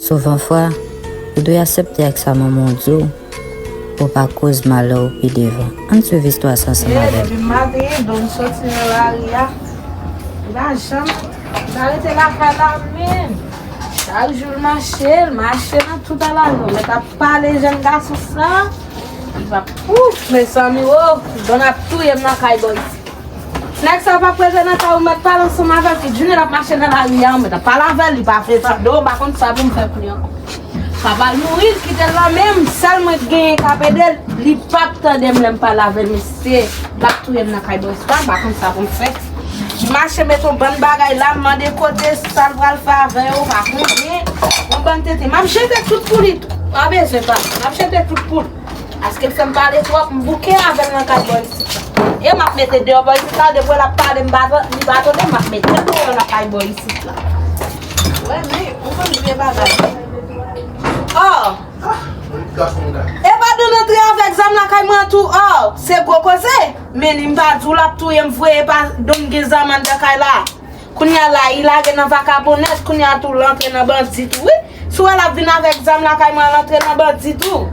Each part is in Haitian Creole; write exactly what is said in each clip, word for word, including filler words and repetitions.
Souvan fwa, ou dwe aksepte ak sa manman w di w pou w pa koz malè w pi devan. Ann swiv istwa sa ansanm avè m. Depi maten, Don soti nan lari a, li pa janm, li pa rete lakay la menm. Chak jou l mache, l mache nan tout alajou. Mèt ap pale jèn gason sa, li pa, ouf, mezanmi, o, Don ap touye m nan kay bò isit. Nèg sa pa prete nan kay ou, mèt pale ansanm avè l, tout jounen l ap mache nan lari a, ou mèt ap pale avè l, li pa vle tande w, m pa konn sa pou m fè pou li ankò. Papa l mouri, l kite l nan men m, sèl mwen k genyen k ap ede l, li p ap tande m lè m pale avè l, mesye, l ap touye m nan kay bò isit la, m pa konn sa pou m fè. Li mache met yon bann bagay la, m mande kote, sa l pral fè avè yo, pa konnen, yon bann tenten. M ap jete tout pou li tou, pa bezwen pale, m ap jete tout pou li. Paske l fè m pale twòp, m bouke avè l nan kay bò isit la. E m ap mete deyò bò isit la, depi l ap pale, m pa, li pa tande, m ap mete l deyò nan kay bò isit la. Wè, men, ou konn vye bagay. Oh! E pa Don antre avèk zam lakay mwen an tou, oh! Se gwo koze! Men li m pa di w l ap touye m vre, e pa Don gen zam anndan kay la. Kounye a la, li lage nan vakabonnèt, kounye a tou l antre nan bandi tou, wi. Si w wè l ap vin avèk zam lakay mwen an, l antre nan bandi tou.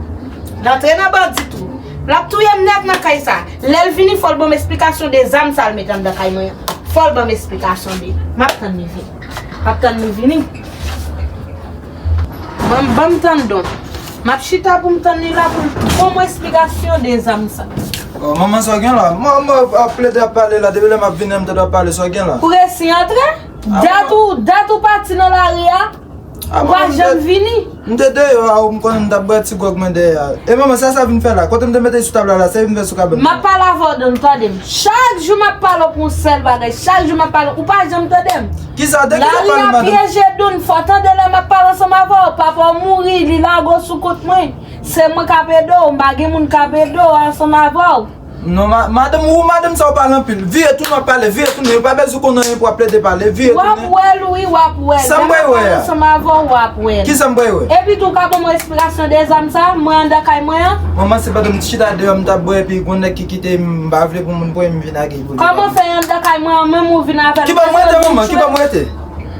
L antre nan bandi tou. L ap touye m nèt nan kay sa. Lè l vini, fò l ban m esplikasyon de zam sa l mete anndan kay mwen an. Fò l ban m esplikasyon de. M ap tann li vini. M ap tann li vini. Ban m, ban m tann Don. M ap chita pou m tann li la pou l ban mwen esplikasyon de zam sa. Oh, manman, sa w gen la? Mwen, mwen ap plede ap pale la, depi lè m ap vini an, m tande w ap pale, sa w gen la? Ou resi antre? Ah, dat ou, dat ou pati nan lari a, ou pa janm vini. M te deyò a, ou m konnen m t ap bwè ti gwòg mwen dèyè a. E manman, sa sa vin fè la? Kote m te mete sou tab la la, sa vin fè sou kabann mwen? M ap pale avè w, Don, tande m. Chak jou m ap pale w pou yon sèl bagay. Chak jou m ap pale w, ou pa janm tande m. Kisa, de kisa w ap pale, madanm? Lari a pyeje Don, fò w tande lè m ap pale ansanm avè w. Papa w mouri, li lage w sou kont mwen. Se mwen k ap ede w, m pa gen moun k ap ede w ansanm avè w. Non, ma-, madanm, ou madanm sa w pale anpil. Vire tounen w ap pale, vire tounen. Yo pa bezwen konn anyen pou w ap plede pale. Vire tounen. W ap wè l, wi, w ap wè l. Sa m pral wè a? Lè m ap pale ansanm avè w, w ap wè l. Kisa m pral wè? Epi tou, w ka ban mwen esplikasyon de zam sa, mwen anndan kay mwen an. Manman, se pandan m chita deyò, m t ap bwè, epi gon nèg ki kite m, m pa vle pou moun pran m vin ak li pou li. Kòman fè anndan kay mwen an, menm ou vin avè l? Ki bò m rete, manman? Ki bò m rete?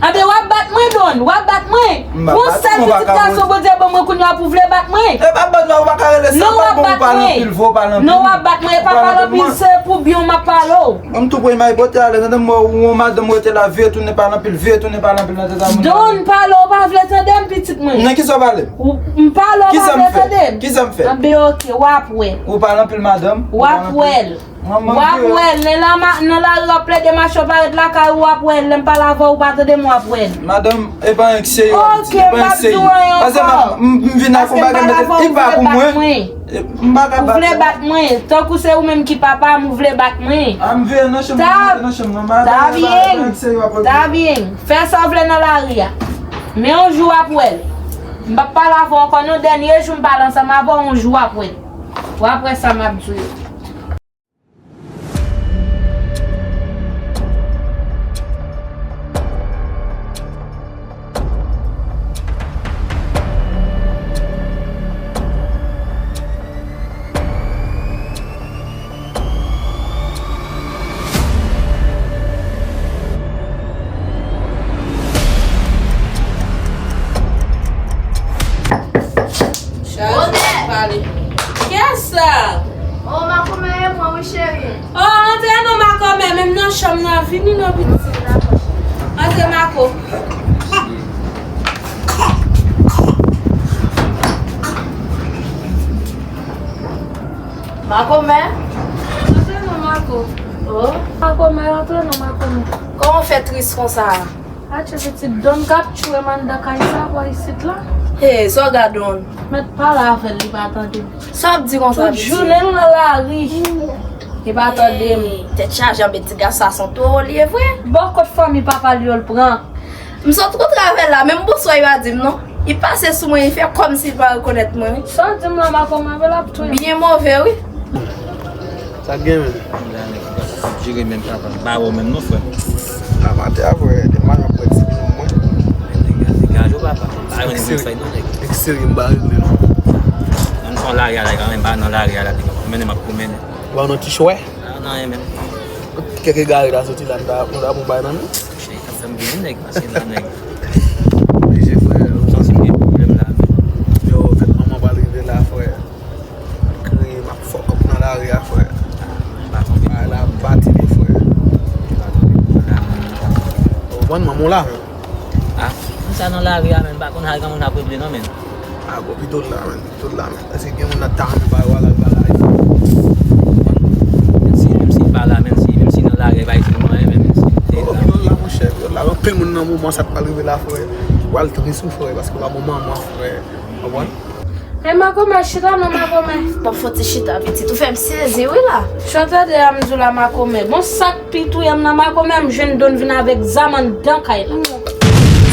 Anben, w ap bat mwen, Don, w ap bat mwen. M pa bat ou, m pa ka. Pou sèl pitit gason Bondye ban mwen kounye a pou w vle bat mwen. E pa bat mwen, ou pa ka rele sa bat mwen, ou pale anpil, vre, ou pale anpil. Non, w ap bat mwen, e pa pale anpil, se pou byen w m ap pale w. Mwen m tou pran imaj pote ale, tande m wè yon madanm rete la, vire tounen pale anpil, vire tounen pale anpil nan tèt a moun. Don, pale, w pa vle tande m, pitit mwen. Nan kisa w pale? Ou, m pale, w pa vle tande m. Kisa m fè? Kisa m fè? Anben, oke, w ap wè. Ou pale anpil, madanm. W ap wè l. W ap wè l. Nan la ma-, nan lari w ap plede mache, w pa ret lakay ou, w ap wè l. Lè m pale avè w, ou pa tande m, w ap wè l. Madanm, e pa anyen k serye w ap di, e pa anyen k serye. Paske m, m, m vin ak yon bagay, mete, e pa pou mwen. E, m pa ka bat ou. Ou vle bat mwen. Tankou se ou menm ki papa m, ou vle bat mwen. A, m veye nan chanm, m veye nan chanm nan. Ta byen. Ta byen. Fè sa w vle nan lari a. Men yon jou w ap wè l. M p ap pale avè w ankò non, dènye jou m pale ansanm avè w, yon jou w ap wè l. W ap wè sa m ap di w yo. Chaje pale. Kiyès sa? Oh, makomè e mwen, wi, cheri. Oh, antre non, makomè, menm nan chanm nan, vini non, pitit. Antre, mako. Makomè? Antre non, mako. Oh. Makomè, antre non, makomè. Kòman w fè tris konsa? Atchè pitit, Don k ap tchwe m anndan kay sa bò isit la. Hey, sa w gade Don? Mèt pale avè l, li pa tande m. Sa w ap di konsa, pitit? Tout jounen l nan lari. Li pa tande m. Hey, tèt chaje, anben ti gason sa se yon towo li ye vre. Bò kot fanmi papa l yo l pran. M sot kontravè la, menm bonswa li pa di m non. Li pase sou mwen, li fè kòmsi li pa rekonèt mwen, wi. Sa w di m la, makomè, l ap touye m. Byen move, wi. Sa k gen menm? Jere menm papa. M pa wè w menm non, frè m. Pa mantè a, frè. Depi maten m ap bwè ti vin mwen. Nèg la degaje w, papa. M pa renmen menm fèy non, nèg. Nèg serye, m pa renmen non. Nan fon lari a la, li pa menm pa nan lari a la, li ap pwomennen, m ap pwomennen. Ou pa nan ti chwè? Pa nan anyen menm. Kèk egare ta soti la, m ta, m ta pran bay nan men. Cheri, sa fè m byen, nèg, paske la, nèg. Oblije, frè. Ou santi m gen pou Lari a, frè. Bagay la ap bati vye, frè. Ou konprann, manman w la menm? Ah, moun sa nan lari a menm, pa konn sa granmoun ap regle non menm. Ah, bon, pito l la menm, pito l la menm. Èske gen moun nan ta menm pa yo al al bagay? Menm si, menm si l pa la, menm si, menm si nan lari a, pa itil mwen, menm si l te la. Oh, pito l la, monchè, pito l la. Anpil moun nan moman sa k pral rive la, frè. Ou pral tris, wi, frè, paske w pa bon manman, frè. Konprann? Hey, makomè, chita non, makomè. Pap fò ti chita, pitit. Ou fè m sezi, wi, la. Sa w tande a m di w la, makomè. Bon, sa k pi touye m nan, makomè, m jwenn Don vin avèk zam anndan kay la.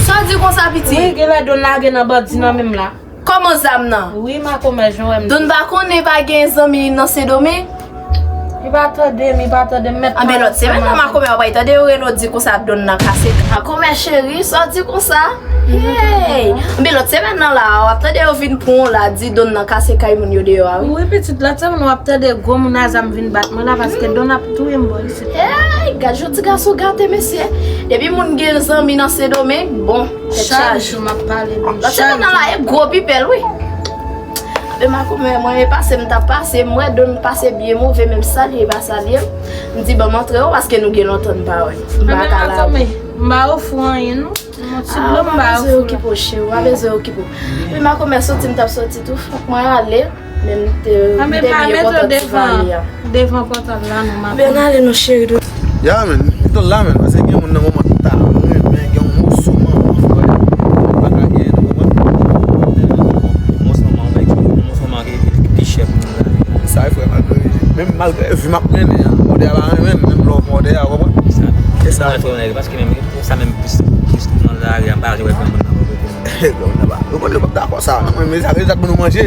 Sa w di konsa, pitit? Wi, genlè Don lage nan bandi nan men m la. Kòman zam nan? Wi, makomè, jan w wè m. Don pa konnen pa gen zanmi nan Sendomeng? Li pa tande m, li pa tande m, mèt. Anben, lòt semèn nan, makomè, w ap tande yo rele w di konsa Don nan kase. Makomè cheri, sa w di konsa? Hey! Anben, lòt semèn nan la, w ap tande yo vin pran w la, di Don nan kase kay moun yo deyò a, wi. Wi, pitit, lòt semèn w ap tande gwo moun a zam vin bat mwen la, paske Don ap touye m bò isit. Hey! Gad jan ti gason gate, mesye. Depi moun gen zanmi nan Sendomeng, bon, tèt chaje. Chak jou m ap pale de l. Lòt semèn nan la, e gwo pipèl, wi. Anben, makomè, mwen, e pase m t ap pase, m wè Don pase byen move, menm salye, e pa salye m. M di, ban m antre, wi, paske nou gen lontan n pa wè. M pa ka la. Anben, makomè, m pa ofri w anyen, non. Yon ti dlo m pa ofri w la. Ah, w pa bezwen okipe w, cheri, w pa bezwen okipe w. Wi, makomè, soti m t ap soti tou, fòk mwen ale. Men m te, m te byen kontan ti vale a. Devan pòtay la non, makomè. Ben, ale non, cheri. Ya, men, pito l la, men, paske gen moun nan moman ta renmen gen yon moso manman, frè. Pa ka genyen, nou konprann? Moso manman, yon moso manman ki, ki pi chè pou moun la. Sa, frè, malgre, menm malgre vi m ap mennen an, mòde a pa renmen m, menm lè w mòde a, w konprann? Se sa. Se sa, frè, paske menm, sa menm plis, plis nan lari a, m pa janm wè granmoun nan. Granmoun nan pa, granmoun nan p ap dakò sa, non, men sa, men sa k ban nou manje.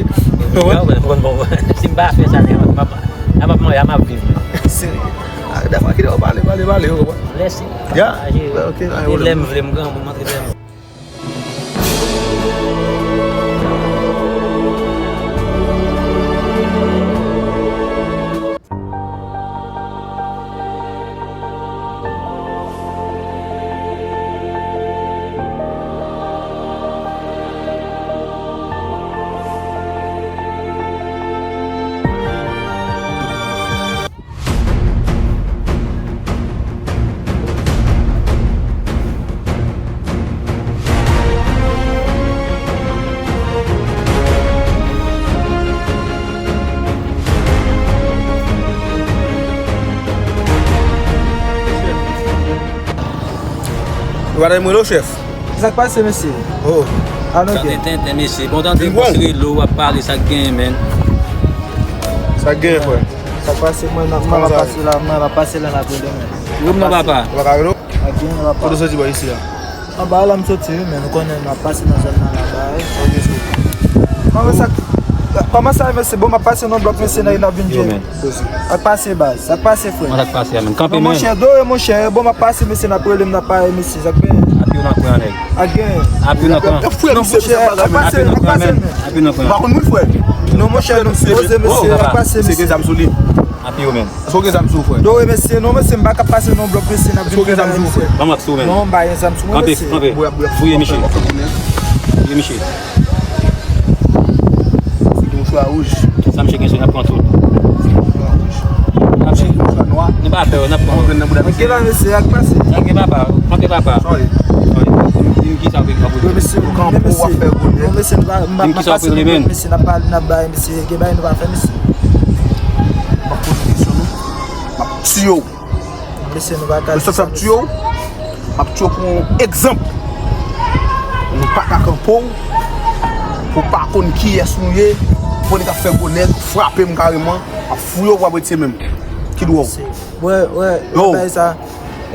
Ou konprann? Si m pa fè sa, nèg, m ap, m ap manje, m ap viv. Serye. Ah, dakò, kite yo pale, pale, pale, yo konprann. Lèse. Ya. Pataje. Ok, pa gen pwoblèm. Lè m vle, m granmoun, m antre lè m vle. Ou pa ta mwen lo chèf. Sa k pase, mesye? Oh. Sa te tenten, mesye. Bon, tande bòs rele w, w ap pale, sa k genyen, menn? Sa k genyen, frè? Sa k pase, mwen, nan, mwen, m ap pase la, mwen, m ap pase la, n ap rele, menn. Ou menm nan, papa? Ou pa ka rele w? Ak gen, papa. Kote w soti bò isi a? Anba la m soti, wi, men nou konnen n ap pase nan zòn nan laba, wi. Ok, so. Kòman sa, kòman sa, mesye? Bon, m ap pase nan blòk, mesye, nan, n ap vin jere. Sa k pase, baz? Sa k pase, frè? Kòman sa k pase a, menn? Kanpe, menn. Non, monchè, dore, monchè. Bon, m ap pase, mesye, n ap rele m, n ap pale, mesye. Sa k gen? Api w nan kwen an, nèg. Ak gen. Api w nan kwen an. Non, monchè, n ap pase, n ap pase, menn. Api w nan kwen an. Ou pa konn moun, frè? Non, monchè, nou poze, mesye, n ap pase, mesye. Gen zam sou li. Api w menm. Èske w gen zam sou ou, frè? Dore, mesye, non, mesye, m pa ka pase nan blòk, mesye, n ap vin fè bagay, mesye. Ban m ak sou ou, menn. Non, m pa gen zam sou mwen, mesye. Kanpe, kanpe. Fouye miche. Fouye miche. Se yon chwa wouj. Sa misye gen sou, n ap pran tout. Chwa wouj. N ap chèche yon chwa nwa. Nou pa pè, n ap pran. Mwen gen la, mesye, ak pase. Sa gen papa, kanpe papa. Sorry. Sorry. Di m kisa w vle, w ap vle. Wi, mesye, kanpe, w ap fè gwo nèg. Mesye, nou pa, m pa, m pa pase nan blòk, mesye, n ap pale, n ap bay, mesye, gen bagay nou pa fè, mesye. M ap poze kesyon, non. M ap tiye w. Mesye, nou pa ka di sa, mesye. M ap tiye w. M ap tiye w pou yon egzanp. Nou pa ka kanpe w. Pou w pa konn kiyès nou ye. Pou nèg ap fè gwo nèg, frape m kareman. M ap fouye w pou w ap retire men m. Ki dwa w? Wè, wè, bagay sa.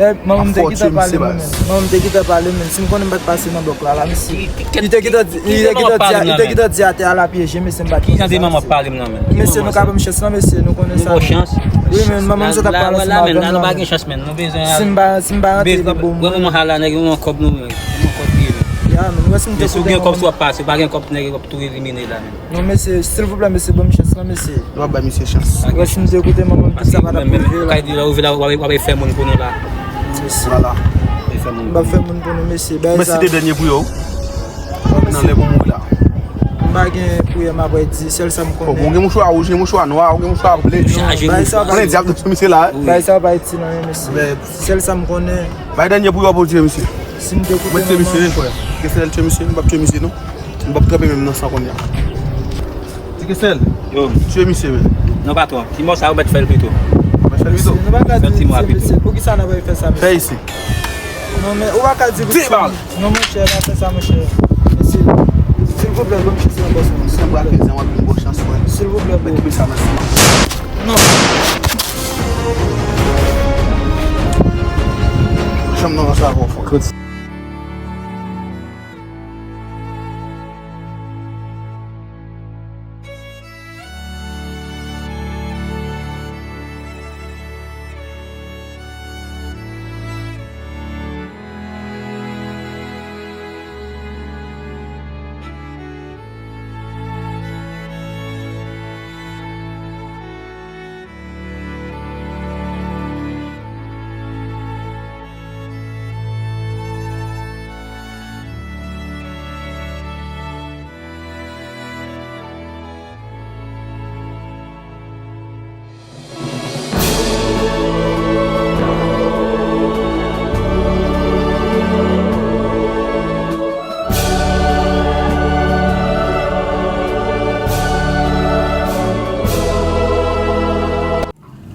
Eh, manman m te gentan pale mwen menm. Manman m te gentan pale mwen. Si m konnen m pa t pase nan blòk la, la, mesye. Li te gentan di, li te gentan di, li te gentan di atè a l ap pyeje, mesye, m pa t konn sa, mesye. Ki jan de manman ap pale m nan, menn? Mesye, nou ka ban m chans lan, mesye, nou konnen sa. Nou ba w chans? Wi, men manman m sot ap pale ansanm avè m la, menn. La nou pa gen chans, menn. Nou bezwen al. Si m pa, si m pa rantre, li bon. Wè manman hala, nèg, yon kòb nou, yon kòb li ye, menn. Ya, menn, wè si m te kote manman m. Men si w gen kòb, si w ap pase, w pa gen kòb, nèg, w ap tou elimine la, menn. Non, mesye, silvouplè, mesye, ban m chans lan, mesye. Nou ap bay misye chans. Wè, si m te koute manman m, tout sa pa t ap rive la. Kay di la, ou vle la, w ap, w ap fè moun pou nou la. Mesye. Vwala. W ap fè moun pou nou. M ap fè moun pou nou, mesye. Bagay sa. Mwen site dènye pou yo. Nan lè pou mouri la. M pa gen priyè m ap di, sèl sa m konnen. Ou gen mouchwa wouj, gen mouchwa nwa, ou gen mouchwa ble. Chaje mouchwa. Konnen dyab nan tchè misye la. Bagay sa pa itil anyen, mesye. Sèl sa m konnen. Bay dènye priyè pou tchè misye. Si m te koute manman. Mwen tchè misye, frè. Kesèl tchè misye, m p ap tchè misye non. M p ap tranpe menm nan san kounye a. Ti Kesèl. Yo. Tchè misye, men. Non, patwon. Ti mò sa yo mèt fè l pito. Mèt fè l pito. Mesye, nou pa ka di tchè misye. Poukisa n ap fè sa, mesye? Fè isi. Non, men ou pa ka di. Ti bal. Non, monchè, pa fè sa, monchè. Mesye, silvouplè, ban m chans nan bòs mwen. Silvouplè. Silvouplè, bro. Non. Janm nan sa ankò, fò.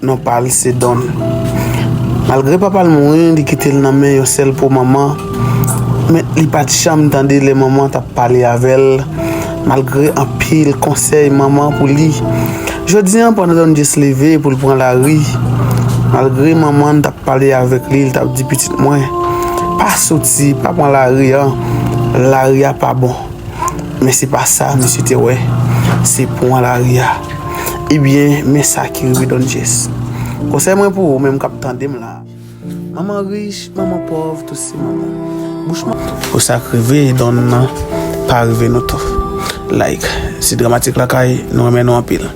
Non pa l se Don. Malgre papa l mouri, li kite l nan men yon sèl po manman. Men li pa t janm tande lè manman t ap pale avè l, malgre anpil konsèy manman pou li. Jodi a, pandan Don Jess leve pou l pran lari, malgre manman l t ap pale avèk li, li t ap di, "Pitit mwen, pa soti, pa pran lari a, lari a pa bon." Men se pa sa misye te wè, se pran lari a. Ebyen, men sa ki rive Don Jess. Konsèy mwen pou ou menm k ap tande m la. Manman rich, manman pòv, tout se manman. Bouch manman. Pou sa k rive Don nan, pa rive nou tou. Like, se Dramatik Lakay, nou renmen nou anpil.